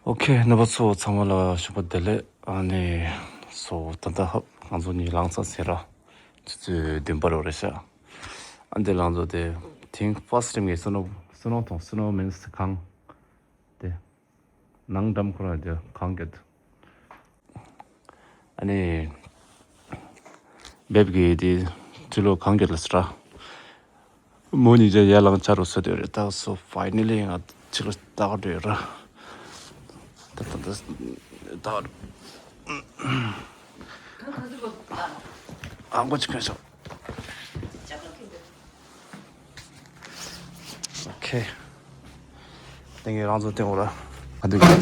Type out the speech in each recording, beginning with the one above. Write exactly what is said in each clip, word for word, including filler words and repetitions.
ཨོ་ཁེ། རྣམ་པ་ཚོ་ཚང་མ་ལ་ཞོགས་པ་བདེ་ལེགས། ཨ་ནི་སོ་ད་ལྟ་ཧབ་ང་ཚོ་གཉིས་ལངས་ཚར་ཟིན་ར། ཆུ་ཚོད་བདུན་པ་རེད་ཤག་ཨ་འདི་ལངས་ཚོ་དེ། ཐེངས་first time གི་སི་ནོ་སི་ནོ་དང་སི་ནོ་མིན་སི་གངས་དེ། ནང་འགྲམ་ཁོ་རང་དེ་གངས་གེད། ཨ་ནི། བེབ་ཀྱི་དེ་ཕྱི་ལོགས་གངས་གེད་ལ་སི་ར། མོ་གཉིས་ཀྱང་ཡར་ལངས་ཆ་རོགས་བཟོ་འདོད་རེད། ད་སོ་finally ང་ཕྱི་ལོགས་ལྟ་ག་འགྲོ་ཡོད་ར། ད་ད་ད་ད། ཨ་མགོ་ཅིག་ཁ་ཤོག་ཨོ་ཁེ། ཏེང་གི་རང་ཚོ་ཏེང་འོ་ར། ཨ་འདུག་གི།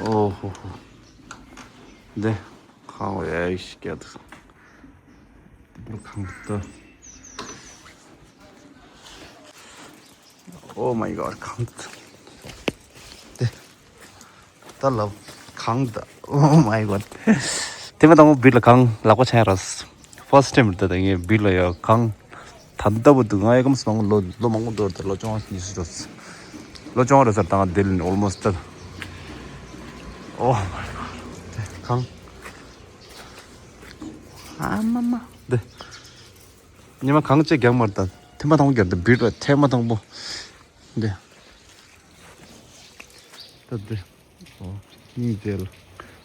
ཨོ་ཧོ་ཧོ། འདི། གངས་འོ་ཡ་ཤི་ཀྱ་འདུག་འདི་པུར་གངས་འདུག Oh my god གངས་འདུག་འདི། ད་ལབ་གངས་ད། Oh my god ཐེངས་མ་དང་པོ་བིར་ལ་གངས་ལག་པ་འཆང་ཡ་ར། First time རེད། ད་ངས་བིར་ལ་ཡ་གངས་ད་ལྟ་བུ་འདུག་ང་ཡ་སྐམ་སོང་ལོ་ལོ་མང་པོ་འགྲོ་རེད། ད་ལོ་བཅོ་ལྔ་ཉི་ཤུ་འགྲོ། ལོ་བཅོ་ལྔ་རེད་ཟེར་དང་འདི་ལ་almost ད། Oh my god གངས། ཨ་མ་མ་འདི། ཉི་མ་གངས་ཅིག་རྒྱག་མར་ད་ཐེངས་མ་དང་པོ་རྒྱག་ད་བིར་ལ་ཐེངས་མ་དང་པོ། འདི། ད་འདི། ཨོ། སྙིང་རྗེ་ལ།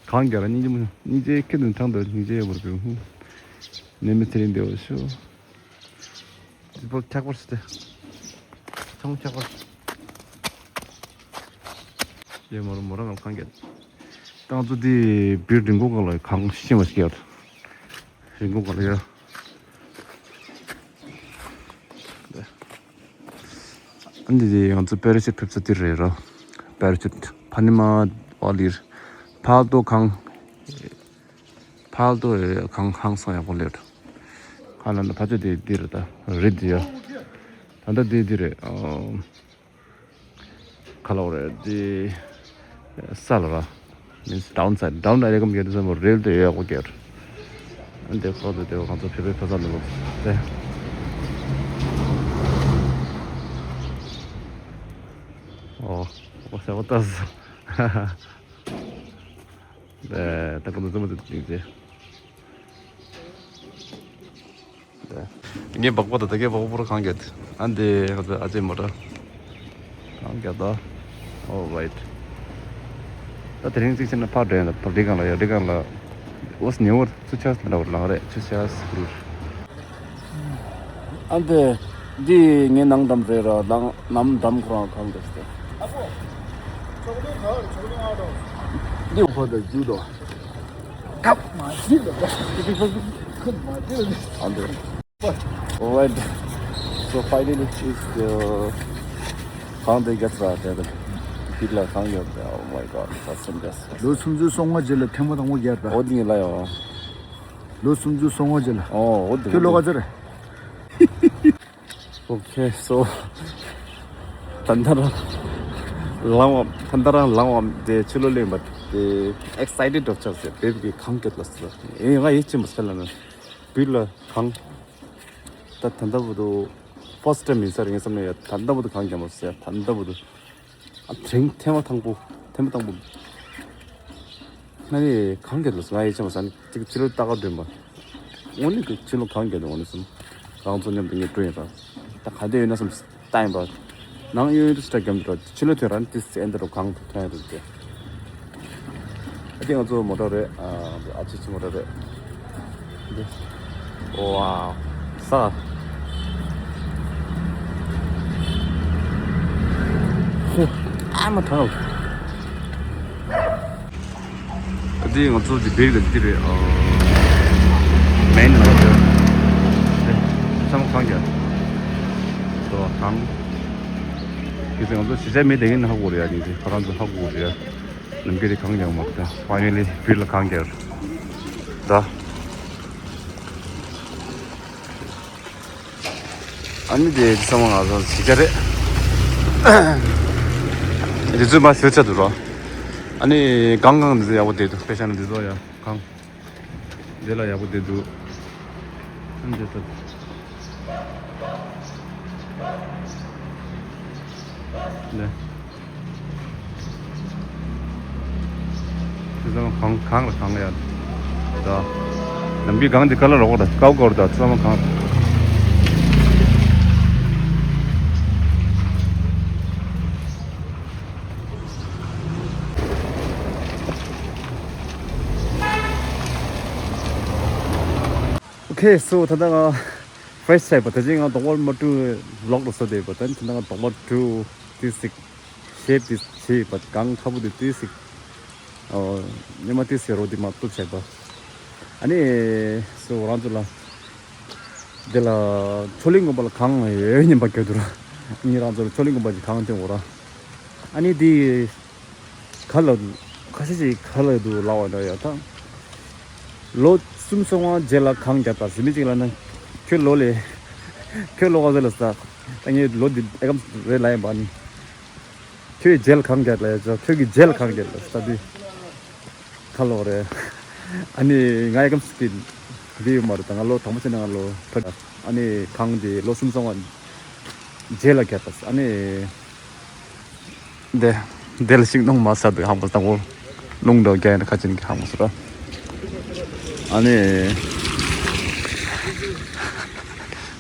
གངས་རྒྱག་ར་སྙིང་རྗེ་མོ། སྙིང་རྗེ་ཁྱེད་ནི་ཐང་ད་སྙིང་རྗེ་ཡོད་པར་བུ། ནེ་མི་ཚེ་རིང་བདེ་བར་ཤོག་འདི་པོ་ཁྱག་པར་སྟེ། ཐང་ཁྱག་པར། ཡེ་མོ་ར་མོ་ར་ང་གངས་རྒྱག་ཏང་ཙུ་འདི་བིར་རིང་གོང་ག་ལ་གངས་ཤིང་བ་ཞིག་ཡོད། རིང་གོང་ག་ལ་ཡོད། འདི་དེ་ང་ཚོ་པེ་ར་ཤུཊ་ཕེབས་ས་དེ་རེད་ར། པེ་ར་ཤུཊ་ཕ་ནི་མ་ཝ་ལིར། ཕལ་དོ་གངས། ཕལ་དོ་གངས་ཧང་སང་ཡག་པོ་ལེར། ཁ་ལ་ན་ཕ་ཆོ་དེ་འདི་རེད་ད། རི་འདི་ཡ། ད་ལྟ་འདི་འདི་རེད། ཨ། ཁ་ལོ་རེད་འདི། ས་ལ་ར། means downside down area གམ་གྱི་འདི་ས་མོ་རེལ་དེ་ཡོད་ཡག་པོ་ཀེར། འདི་ཁོ་ཚོ་དེ་ང་ཚོ་བོད་པའི་ཕོ་གསར་ནང་ལོགས་དེ། ཨོ། ཨོ་ཟེར་བ་ལྟ་སོང་། དེ་ད་ཁོ་ཚོ་རྩེད་མོ་རྩེ་དེ་དེ། ངས་སྦག་སྦག་ད་ད་གས་སྦག་སྦག་ར་གངས་རྒྱག་ཨ་འདི་ང་ཚོ་ཨ་ཅེ་མོ་ར། གངས་རྒྱག་ད། All right ད་དེ་རིང་གཅིག་བྱས་ན་ཕར་འགྲོ་ཡིན་ད། ཕར་འདི་གང་ལ་ཡ་འདི་གང་ལ། འོ་སི་ཉེ་བར་ཚུ་ཆ་ལ་བར་ལང་རེད་ཆུ་ཆ་སི་རུར། ཨ་འདི། འདི་ངའི་ནང་འགྲམ་རེད་ར་ལང་ནམ་འགྲམ་ཁོ་རང་གངས་རྒྱག་སྟེ། འདི་འོ་ཕར་ད་རྒྱུ་དོ། ཁབ་མ་བྱེད་ལ་ཁབ་མ་བྱེད་ལ། ཨ་འདི། Alright so finally it's the གངས་དེ་རྒྱག་ཚར་དེ་རེད། འདི་ལ་གངས་ཡོད་དེ། Oh my god ད་སེམས་རྒྱག་ཚར། ལོ་སུམ་ཅུ་སོ་ལྔ་རྗེས་ལ་ཐེངས་མ་དང་པོ་རྒྱག་ད། འོ་འདི་ངས་ལ་ཡོད། ལོ་སུམ་ཅུ་སོ་ལྔ་རྗེས་ལ། ཨོ་འོ་འདི་ཁྱོད་ལོ་ག་ཚོད་རེད། Okay so ད་ལྟ་རང་ལངས་བ་ད་ལྟ་རང་ལངས་བ་དེ་ཕྱི་ལོགས་ལེན་པ་དེ་excited འགྲོ་ཆགས་ཟེར། བེབ་ཀྱི་གངས་སྐད་ལ་ཟེར། ཨེ་ང་ཡིད་ཆེས་མ་ཟེར་ལ་ན་བིར་ལ་གངས། ད་ད་ལྟ་བུ་དུ་first time ཡིན་ས་རེད་ངས་བསམ་ན་ཡ། ད་ལྟ་བུ་དུ་གངས་རྒྱག་མ་ཟེར་ད་ལྟ་བུ་དུ། ཨ་ཐེངས་ཐེངས་མ་དང་པོ་ཐེངས་མ་དང་པོ། ང་ནི་གངས་རྒྱག་ལ་ང་ཡིད་ཆེས་མ་ཟ་ནི་ཅིག་ཕྱི་ལོགས་ལྟ་ག་འགྲོ་ཡིན་པ། དངོས་གནས་ཀྱི་ཕྱི་ལོགས་གངས་རྒྱག་འདུག་དངོས་གནས་སུ། རང་ཚོ་མཉམ་དུ་ངས་འགྲོ་ཡིན་པ། ད་ག་འདྲ་ཡོད་ན་བསམ་ལྟ་ཡིན་པ། ནང་གཡུ་ཡུ་སི་ཊ་རྒྱབ་འགྲོ་ཕྱི་ལོགས་ཐོན་རང་ཏིས་ཨེ་འདྲ་རུ་གངས་ཐོན་ཡ་འདུག་སྟེ། ཨ་ཏི་ང་ཚོ་མོ་ཊ་རེད། ཨ་ཨ་ཅེ་ཅི་མོ་ཊ་རེད། འདི། ཝའོ། ས། ཨ་མ་ཐང་། ཨ་ཏི་ང་ཚོ་འདི་བེག་ལ་འདི་རེད། ཨ་མེན་ལ་རེད། འདི་ཚང་མ་གངས་རྒྱག་ཏོ་གངས། དེ་ཚོ་ང་ཚོ་གཞིས་ཆགས་མི་དེ་གིན་ཧ་གོ་རེད་ཡ། དེ་ཚོ་ཁོ་རང་ཚོ་ཧ་གོ་རེད་ཡ། ནམ་མཁའ་དེ་གངས་རྒྱག་མ་རེད། ད་ཕ་ཡི་ནལ་ལི་བིར་ལ་གངས་རྒྱག་རེད་ད། ཨ་ནི་དེ་ཚང་མ་ང་ཚོ་གཞིས་ཆགས་རེད། དེ་ཚོའི་མ་ཤོད་ཆ་འདུག་རོ། ཨ་ནི་གངས་གངས་འདི་ཚོ་ཡག་པོ་བསྡད་འདུག་དཔེ་ཆ་ནི་འདི་ཚོ་ཡ་གངས་འདི་ལ་ཡག་པོ་བསྡད་འདུག་ཨ་ནི་དེ་ཚོ་ནས། ཚང་མ་གངས་གངས་ལ་གངས་ཡ། ད། ལམ་བུའི་སྒང་དེ་ཁ་ལ་རོགས་ད་ཀའུ་ཀའུ་ད་ཚང་མ་གངས། Okay, so ད་ལྟ་ང་first time་པ་ད་ཅི་ང་དོག་པར་མ་ཏུ་vlog་རུ་སོ་དེ་པ་ད་ད་ང་དོག་པར་ཏུ་ཏི་སིག་shape་དེ་བྱེད་པ་གང་ཁ་བུ་དེ་ཏི་སིག་ཨོ་ཉི་མ་ཏི་སེ་རོ་དེ་མ་ཏུ་བྱེད་པ། ཨ་ནི་so་རང་ཚོ་ལ་དེ་ལ་ཆོས་གླིང་དགོན་པ་ལ་གང་ཡོད་ཉིན་པ་གྱོད་དུ་ར་ཉི་རང་ཚོ་ལ་ཆོས་གླིང་དགོན་པ་གྱི་གང་དེ་འོ་ར། ཨ་ནི་དེ་ག་ལ་ཁ་ཤས་ཅིག་ག་ལ་འདུག་ལབ་པ་འདྲ་ཡོད་ད། ལོ་གསུམ་སོང་བ་རྗེས་ལ་གངས་རྒྱག་པ་ཟེར་མི་གཅིག་ལ་ན། ཁྱོད་ལོ་ལས། ཁྱོད་ལོ་ག་ཚོད་ལ་ས། ད་ངས་ལོ་འདི་ཨེ་གམ་རེད་ལབ་ཡིན་པ་ནི། ཁྱོད་རྗེས་ལ་གངས་རྒྱག་ལ་ཡ་ཁྱོད་ཀྱི་རྗེས་ལ་གངས་རྒྱག་ལ་ས་དུས། ཁ་ལོ་རེད། ཨ་ནི་ང་ཨེ་གམ་སྐྱིད། འདི་ཡོད་མ་རེད་ད་ང་ལོ་དང་པོ་ཆེ་ན་ང་ལོ་ཕ། ཨ་ནི་གངས་འདི་ལོ་གསུམ་སོང་བ། རྗེས་ལ་རྒྱག་པ་ཨ་ནི། དེ། དེ་ལ་ཤིང་སྡོང་མ་ཟ་དུས་ཧང་པོ་དང་པོ། རླུང་འགྲོ་རྒྱ་ཡན་ཁ་ཅན་གྱི་ཧང་པོ་ཟ་ར། ཨ་ནི།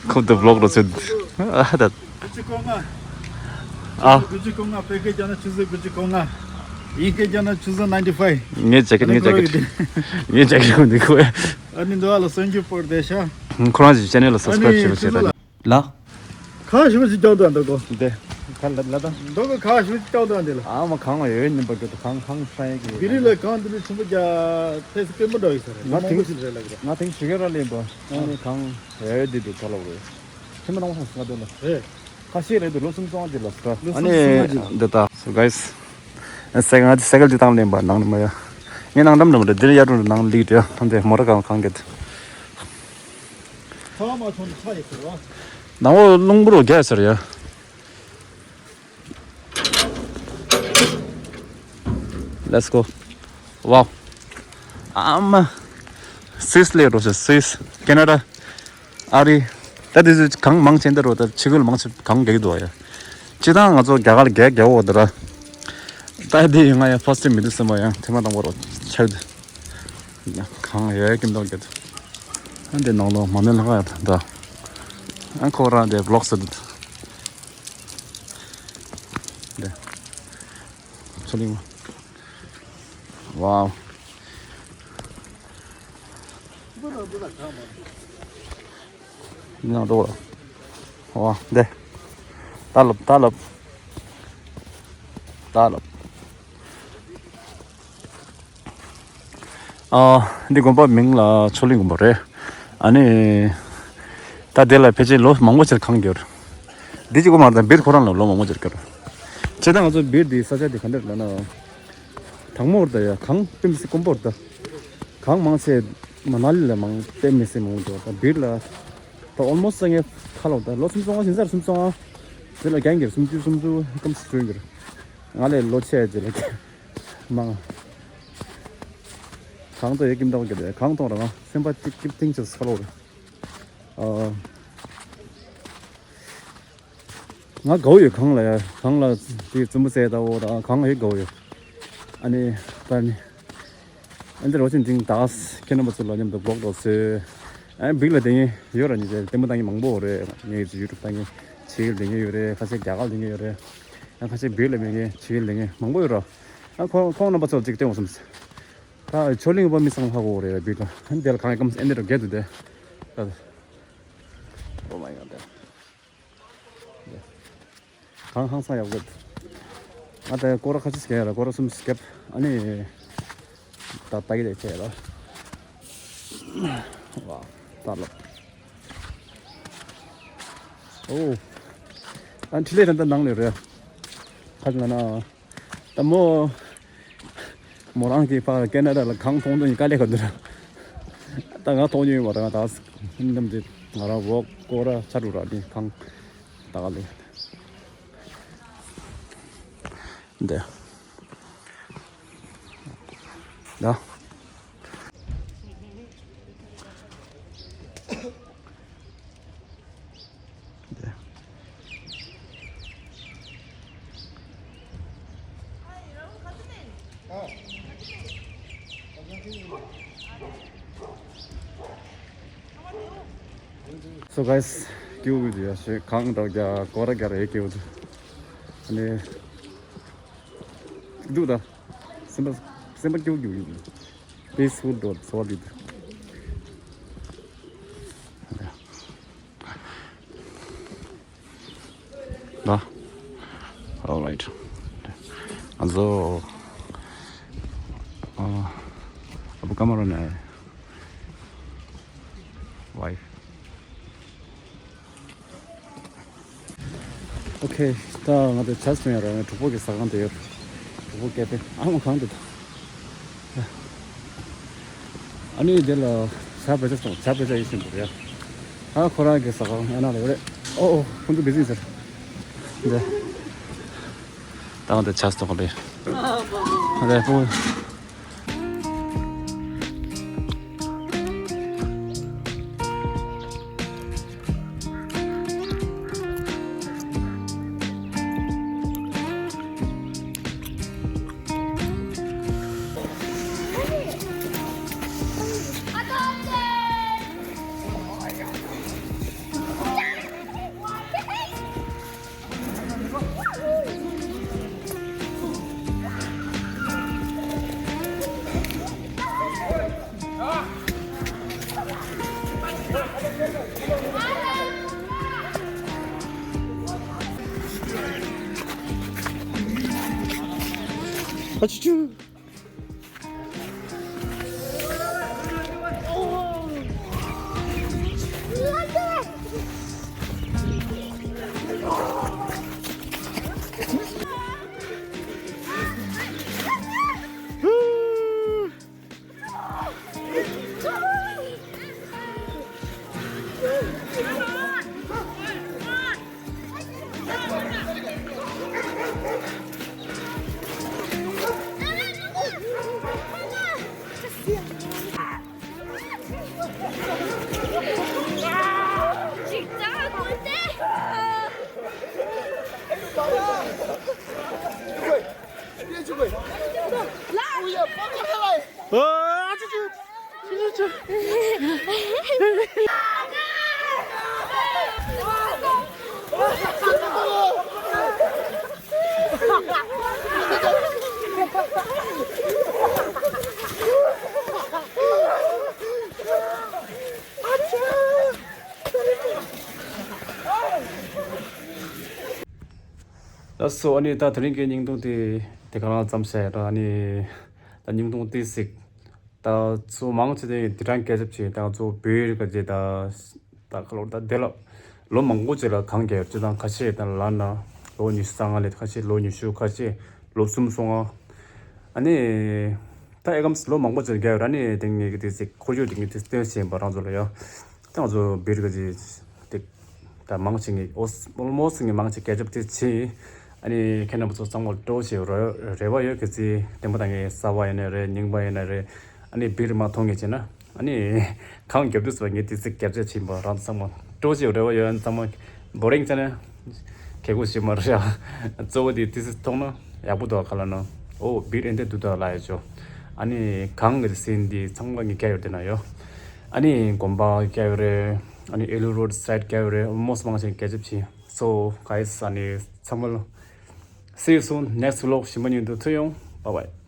ཁོ་དེ་vlog་རོ་ཚེ། ཨ་ད། དགུ་བཅུ་གོ་ལྔ། ཨ། དགུ་བཅུ་གོ་ལྔ་བོད་སྐད་རྒྱག་ན་ཆུ་ཚོད་དགུ་བཅུ་གོ་ལྔ། དབྱིན་སྐད་རྒྱག་ན་ཆུ་ཚོད་ninety five། ངའི་jacket་ངའི་jacket་ངའི་jacket་ཁོ་ཡ། ཨ་ནི་འདི་བ་ལ་སོན་རྒྱུ་པོར་དེ་ཤ། ཁོ་རང་གི་channel་ལ་subscribe་བྱེད་པ་བྱེད་ད། ལ། ཁ་ཞིམ་ཞིག་ཀྱང་འདུག་འདུག་གོ། འདི། ཁ་ལ་ལ་ད། འདུག་གོ། ཁ་ཞིམ་ཞིག་ཀྱང་འདུག་འདི་ལ། ཨ་མ་གང་ཡོད་ཉིན་པ་གི་གང་གང་ཧྲ་ཡི་གི། བི་རི་ལ་གང་འདི་ནི་ཆུང་པོ་རྒྱ་ཐེ་སི་སྐད་མོ་འདྲ་ཡོད་ས་རེད། ང་མང་པོ་ཞིག་རེད་ལ་གི་རེད། ང་དེང་ཞུ་གི་ར་ལེན་པ། ཨ་ནི་གང་ཡོད་འདི་འདུག་ག་ལ་བས། ཁྱིམ་ནང་མ་སོང་ང་འདི་ལ། རེད། ཁ་ཤས་རེད་འདུག་ལོ་གསུམ་སོང་འདི་ལ་ས། ལོ་ཨ་གསུམ་སོང་འདི་ལ། འདི་ད། So guys། སེ་ང་སེ་གལ་ཅི་བཏང་ལེན་པ་ནང་ནི་མ་ཡ། ངས་ནང་འགྲམ་འགྲམ་རེད་འདིར་ཡ་ཀྲུང་ནང་ལིག་རེད་ཨ་འདི་མོ་ར་གང་གང་གེད། ཚ་བ་མ་ཆོག་ནི་ཚ་ཡི་ཟེར་བ། ནང་འོ་རླུང་བུ་རུ་རྒྱག་ཟེར་ཡ། Let's go. Wow. ཨ་མ། སུད་སི་ལས་རོ་ཟེར་སུད་སི། ཁེ་ན་ཌ། ཨ་རི། ད་དེ་ཚོ་གང་མང་ཆེན་འདི་རོ་ད་ཕྱི་རྒོལ་མང་ཆེ་གང་རྒྱག་གི་འདུག་ཡ། སྤྱི་བཏང་ང་ཚོ་རྒྱ་གར་རྒྱག་རྒྱག་འོ་འདི་ར། ད་དེ་ཡིན་ང་ཡ་first time་མི་འདུག་སེམས་པ་ཡང་ཐེངས་མ་དང་པོ་རོ་ཆགས་འདུག་གང་ཡོད་ཀྱིན་འདུག་གི། ཨ་འདི་ནང་ལོ་མ་ནི་ལྷག་ཡ་ད། ཨ་ཁོ་རང་འདི་vlog་ཟེར་འདུག་འདི། ཆ་ལིང་། Wow། ཡིན་ནང་འགྲོ་བ། འོ་འདི། ད་ལབ་ད་ལབ། ད་ལབ། ཨ། འདི་དགོན་པ་མིང་ལ་ཆོས་གླིང་དགོན་པ་རེད། ཨ་ནི། ད་དེ་ལ་ཕལ་ཆེར་ལོ་མང་པོ་ཅིག་གང་འགྱུར། འདི་གཅིག་པོ་མ་རེད་ད་བིར་ཁོ་རང་ལ་ལོ་མང་པོ་ཅིག་འགྱུར། བྱས་ད་ང་ཚོ་བིར་འདི་ས་ཆ་འདི་ག་འདྲ་ལབ་ན། དྭངས་མོ་རེད་ད་ཡ་གངས་དཔེ་མི་སྲིད་དཀོན་པོ་རེད་ད། གངས་མང་ཆེ་མ་ན་ལི་ལ་མང་དཔེ་མི་སྲིད་མང་པོ་འདུག་ད་བིར་ལ། ད་almost་ངས་ཁ་ལོ་ད་ལོ་སུམ་ཅུ་སོང་བ་ཞིང་སར་སུམ་ཅུ་སོང་བ། དེ་ལ་རྒྱང་གིར་སུམ་ཅུ་སུམ་ཅུ་ཀམ་སི་ཀྲུན་གིར། ང་ལས་ལོ་ཆེ་ཡ་ཅི་ལ་མང་། གངས་ཏོ་ཡེ་ཀིམ་ཏོང་གི་རེད་གངས་ཏོང་ར་ང་སེམས་པ་ཅིག་ཀིབ་ཐིང་ཆེ་ཁ་ལོ་རེད། ཨ། ང་དགའ་བོ་ཡོད་གངས་ལ་ཡ་གངས་ལ་དེ་རྩུབ་མོ་བཙལ་ད་འོ་ར་གངས་ཡོད་དགའ་བོ་ཡོད། ཨ་ནི་ད་ནི། ཨ་འདི་རོ་ཆེན་འདིང་དག་ཁྱེད་རྣམ་པ་ཚོ་ལ་མཉམ་དུ་vlog་འགྲོ་ཚེ། ཨ་བིག་ལ་དེ་ངས་ཡོད་ར་ཉི་ཟེར་ལྟད་མོ་ལྟ་མཁན་མང་པོ་རེད་ངས་YouTube་ལྟ་མཁན་ཕྱི་རྒྱལ་དེ་ངས་ཡོད་རེད་ཁ་ཤས་རྒྱ་གར་དེ་ངས་ཡོད་རེད། ཨ་ཁ་ཤས་བིག་ལ་མེད་མཁན་ཕྱི་རྒྱལ་དེ་ངས་མང་པོ་ཡོད་ར། ཨ་ཁོང་ཁོང་རྣམ་པ་ཚོ་གཅིག་སྟོན་འོང་སོང་། ད་ཆོས་གླིང་པ་མི་ཚང་ཧ་གོ་རེད་བིག་ལ་ཨ་འདི་ལ་གང་ཡག་གམ་ཨ་འདི་ར་རྒྱལ་དུ་དེ། ད། Oh my god. གངས་ཧང་སང་ཡག་པོ་འདུག་ང་ད་སྐོར་ར་ཁ་ཅིག་བརྒྱབ་ར་སྐོར་ར་གསུམ་བརྒྱབ་ཨ་ནི། ད་ལྟ་གི་དེ་བྱས་ར། ཝ། ད་ལོ། ཨོ། ཨ་འཕྲིན་ལས་ར་ད་ནང་ལས་རེད། ཁ་ཅིག་ང་ན། ད་མོ། མོ་རང་གི་ཕ་ཀེ་ན་ཌ་ལ་གངས་མཐོང་དོན་དཀའ་ལས་ཁ་འདུག་ར། ད་ང་མཐོང་མྱོང་ཡོད་མ་རེད་ང་ད་ནམ་དེ་ང་རང་འོག་སྐོར་ར་ཆ་རུ་ར་དེ་གངས་ད་ག་ལས་འདི་ད། འདི། So guys, སྐྱིད་པོ་ཡོད་ཤེས་གང་འདྲ་རྒྱ་སྐོར་ར་རྒྱ་རེ་སྐྱིད་པོ་འདུག་ཨ་ནི་འདུག་ད། སེམས་པ་སེམས་པ་སྐྱིད་པོ་སྐྱིད་པོ་ཡོད། Peaceful dot solid. ད། All right. ང་ཚོ་ཨ་ཨ་བུ་ཀ་མ་རོ་ནས་wife. Okay, ད་ང་ཚོ་ཇ་སོང་ཡ་ར་གྲོགས་པོ་གི་ཟ་ཁང་དེ་ཡོད། གྲོགས་པོ་སྐད་དེ་ཨ་མ་གང་དུ་ད། ཨ་ནི་དེ་ལ་ཇ་བེ་ཇ་སོང་ཇ་བེ་ཇ་ཡིན་ཞིག་འདུག་ཡ། ཨ་ཁོ་རང་གི་ཟ་ཁང་ཨ་ན་ལ་ཡོད་རེད། ཨོ་ཨོ་ཁོང་ཚོ་བི་ཟི་ཟེར། འདི། ད་ང་དེ་ཇ་སོང་ག་ལེ། ཨ་ལེ་ཕུ། ལགས་སོ། ཨ་ནི་ད་དེ་རིང་གི་བརྙན་ཐུང་དེ་དེ་ག་རང་ཙམ་བྱས་ཡ་ད། ཨ་ནི་ད་བརྙན་ཐུང་དེ་གཟིགས། ད་ཚོ་མང་ཆེ་དེ་དེ་རང་སྐད་ཆ་བྱས། ད་ཚོ་བོད་རིགས་ཀ་ཅེ་ད་ད་ཁ་ལོ་ད་དེ་ལ་ལོ་མང་པོ་ཅིག་ལ་གངས་རྒྱབ་ཅེ་དང་། ཁ་ཤས་ད་ལ་ན་ལོ་ཉི་ཤུ་རྩ་ལྔ་ལས། ཁ་ཤས་ལོ་ཉི་ཤུ། ཁ་ཤས་ལོ་གསུམ་སོང་ང་། ཨ་ནི་ད་ཨེ་གམ་ལོ་མང་པོ་ཅིག་རྒྱབ་ཡོད། ཨ་ནི་དེ་ངས་ཀྱི་དེ་ཚིག་ཁོར་ཡུག་དེ་ངས་དེ་སྟོན་བྱས་པ་རང་ཚོ་ལ་ཡ། ད་ང་ཚོ་བོད་རིགས་ཀ་ཅེ་དེ། ད་མང་ཆེ་ངས་ཨོ་ཨོལ་མོ་སི་ངས་མང་ཆེ་སྐད་ཆ་དེ་བྱས། ཨ་ནི་ཁྱེད་རྣམ་པ་ཚོ་ཚང་མ་སྤྲོ་བོ་བྱེད་རོགས། རེ་བ་ཡོད། གལ་སྲིད་བདེན་པ་ད་ངས་གསར་པ་ཡིན་ན་རེད། རྙིང་པ་ཡིན་ན་རེད། ཨ་ནི་བི་རི་མ་མཐོང་ངེས་བྱས་ན། ཨ་ནི་གངས་རྒྱབ་དུས་སུ་ངས་དེ་ཚིག་སྐད་ཆ་བྱིན་པ་རང་ཚང་མ་སྤྲོ་བོ་བྱེད་རེ་བ་ཡོད། ཚང་མ་བོ་རིང་བྱས་ན་གལ་གོ་ཞིག་མ་རེད་ཡ། གཙོ་བོ་དེ་དེ་ཚིག་མཐོང་ན་ཡག་པོ་འདུག་ག་ལ་ན། ཨོ་བི་རི་ཨེ་འདྲ་འདུག་ད་ལ་ཡ་ཅོ། ཨ་ནི་གངས་ཀྱི་སེམས་དེ་ཚང་མ་ངས་སྐྱེ་ཡོད་དེ་ན་ཡོད། ཨ་ནི་དགོན་པ་སྐྱེ་ཡོད་རེད། ཨ་ནི་ཨེ་ལུ་རོ་ཌི་སའེ་ཌི་སྐྱེ་ཡོད་རེད། ཨོལ་མོ་སི་མང་ཆེ་སྐད་ཆ་བྱིན། So guys, ཨ་ནི་ཚང་མ་ལ། See you soon, next vlog ཞིམ་པོ་ཉིད་དུ་ཐུག་ཡོང་། Bye bye.